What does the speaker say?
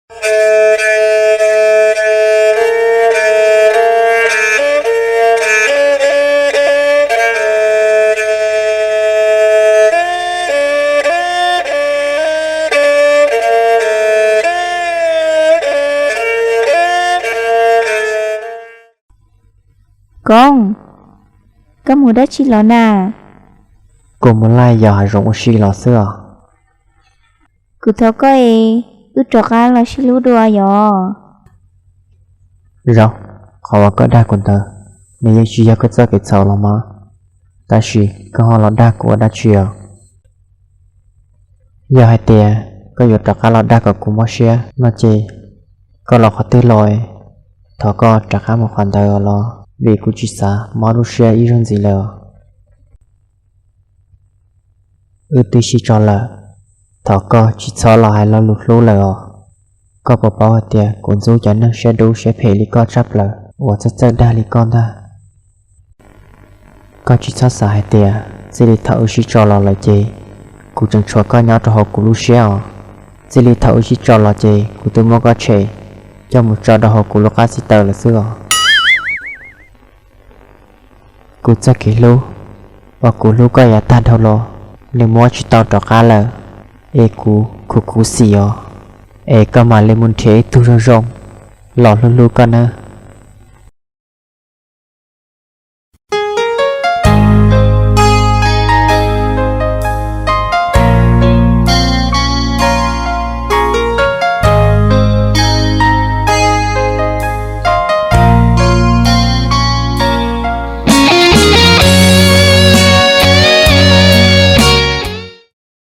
Koob, koj mus dab tsi los na? Kuv mus laij yos hav zoov ua si los xwb os. Kuv thov koj es wb rov qab los sib hlub dua yom. Zaum, qhov uas koj dag kuv ntawd, nws yeej tsis yog koj txoj kev txhaum los mas, tab sis koj ho los dag kuv ua dab tsi os? Yog hais tias koj yuav rov qab los dag kom kuv mob siab no ces koj los qhov twg los, thov koj rov qab mus qhov ntawd los, vim kuv tsis xav mob lub siab ib zaug ntxiv lawm os. Wb twb sib tso lawm, thov koj tsis txhob los hais lo lus hlub lawm os. Koj puas paub hais tias kuv ntxub cov neeg siab dub siab phem li koj tshaj plaws uas txawj txawj dag li koj ntag. Koj tsis txhob xav hais tias txij li thaum wb sib tso los lawm ces kuv tseem tshuav koj nyob rau hauv kuv lub siab os. Txij li thaum wb sib tso los ces kuv twb muab koj tshem coj mus tso rau hauv kuv lub qab xib taws lawm xwb os. Kuv txoj kev hlub uas kuv hlub koj yav tag dhau los, nws muab tsis tau rov qab lawm, es kuv khuv khuv xim os, es koj mam li mus nrhiav ib tug zoo zoo los hlub hlub koj nawb.